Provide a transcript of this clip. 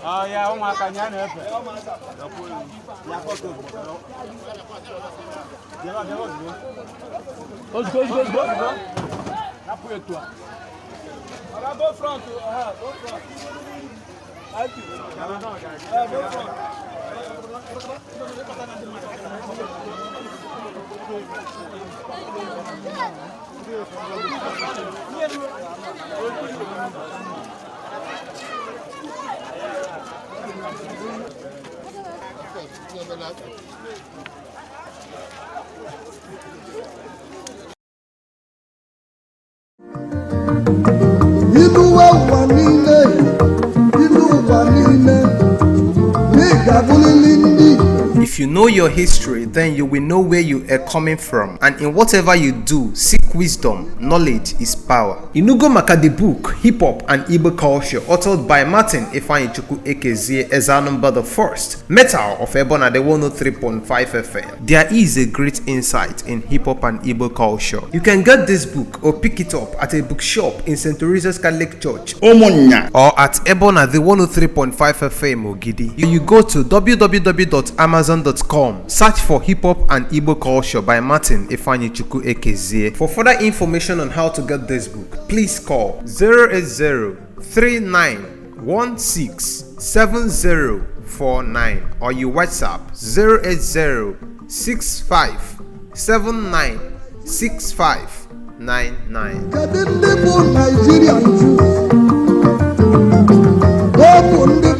Oh yeah, ụmụaka nya na-efe. Ozugbo, ozugbo, ozugbo, ozugbo. Napụ etu a. Oga, go front. Go front. Thank you. Go front. Iluwe ụwa niile, ilu ụwa niile, ị ga-abụrịrị ndị Igbo. If you know your history, then you will know where you are coming from. And in whatever you do, seek wisdom. Knowledge is power. Inugo Maka the book, Hip Hop and Igbo Culture, authored by Martin Ifeanyichukwu Ekezie Ezanumba the First, Metal of Ebona the 103.5 FM. There is a great insight in hip hop and Igbo culture. You can get this book or pick it up at a bookshop in St. Teresa's Catholic Church Ụmụnnya. Or at Ebona the 103.5 FM Ogidi. You go to www.amazon.com, search for Hip Hop and Igbo Culture by Martin Ifeanyichukwu Ekezie. For further information on how to get this book, please call 080 3916 7049 or you WhatsApp 080 65 79 6599. Kedu ndị bụ Naijiria nju? Ọ bụ ndị